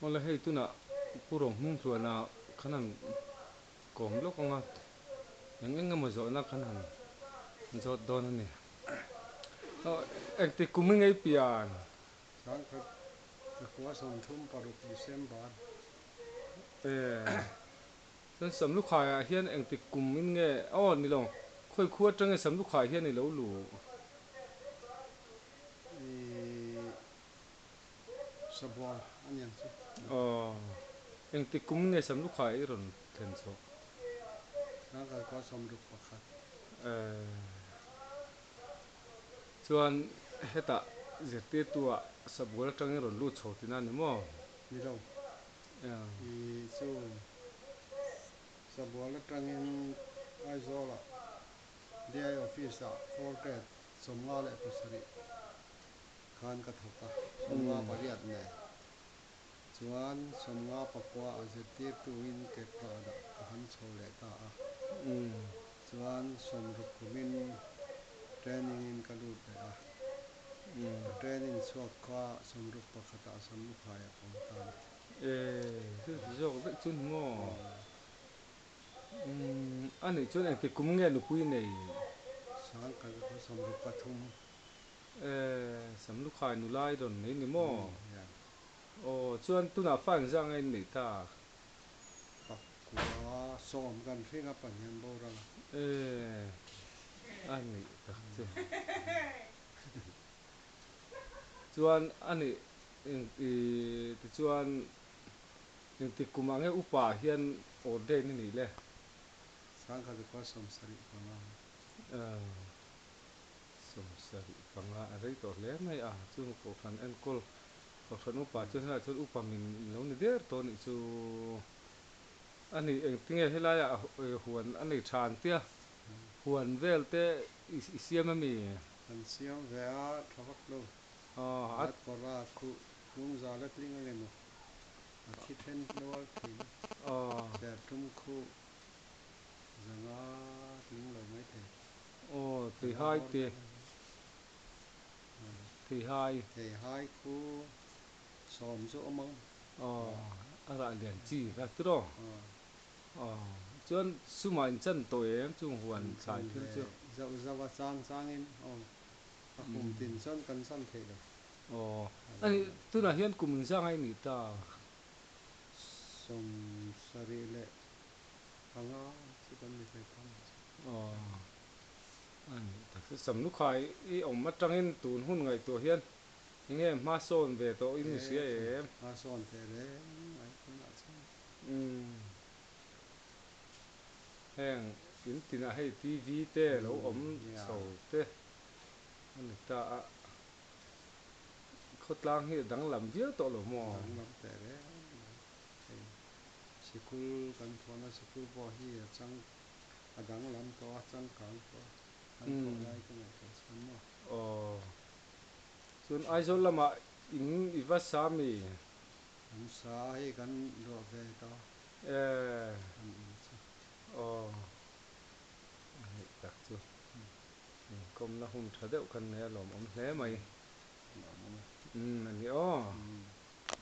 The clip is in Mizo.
Awle hei tunah Pu Rohmungtluana khan han kawm lawk ang a, eng eng emaw zawhna khan han zawt dawn a ni. Aw engtik kum i ngei pian? Sangkhat zakua 36 December. E chuan Samlukhaiah hian engtik kum in nge aw ni lo, khawi khu atang nge Samlukhai hian i lo luh? I Sabual a niang chu. Aw, engtik kum nge Samlukhai i rawn thlen chhuah? Sangkhat khua 61. E chuan hetah zirtirtu-ah Sabual atangin rawn lut chho tina ni maw? Ni lo. I chu Sabual atangin Aizawlah DI Office-ah Four Grade 57 khan ka thawk a, 58 nen chuan 59 a zirtirtuin Kepranah ka han chho leh ta a, chuan 60 kumin training in ka lut leh a, ka training chhuak kha 61 ah Samlukhai a awm ta a ni. E, chu zawk daih chu ni maw? Umm, a nih chuan engtik kum nge nupui nei? Sangkhat khaw 63. E, Samlukhai nula i rawn nei ni maw? Aw, chuan tunah fa engzah nge in neih tak? Pakua sawm kan hring a pahnih an boral a. E, a nih tak chu. Chuan a nih eng i tichuan Engtik kumah nge upa hian ordain i nih le? Sangkhat khua 75. 75 a rei tawh hle mai a, chung kohhran enkawl kohhran upa chu helaiah chuan upa min lo ni der tawh a nih chu. A ni engtinge helaiah huan a nei tha an tia, huan vel te i siam a mi? Kan siam ve a, tha vak lo. At kawra khuh hnungzal a tling a ngemaw? A thi then hnual thin a, serthum khuh zanga tling lo mai thei. Aw, theihai te, theihai. Theihai khu sawm chu awm ang. Aw, a rah lian chi kha tiraw? Aw, chuan sumah in chan tawh em chung huan thlai thil chu? Zauh zauh a chang changin aw, a kum tin chuan kan chan theih lo. Aw, ani tunah hian kum inzang a i nih ta? 75 chu kan ni ve ta mai chu. Aw, a nih tak chu. Samlukhai i awm atangin tun hun ngaihtuah hian enge hma sawn ve tawh in i hria em? Hma sawn teh reng mai tunah chuan. Umm, heng in tinah hei TV te lo awm chho te a ni ta a. Khawtlang hi a danglam viau tawh lo maw? Danglam teh reng mai. Hei sikul kan thawhna sikul pawh hi a chang a danglam tawh a, changkang tawh a, kan thawh lai ka ngaihtuah chuan maw? Aw. Chuan Aizawl lamah in i va sa mi? Kan sa hei kan luah ve tawh a. E. Kan in chu. Aw. A hneih tak chu. Inkawmna hun tha deuh kan nei a lawmawm hle mai. Lawmawm e. Umm a ni aw.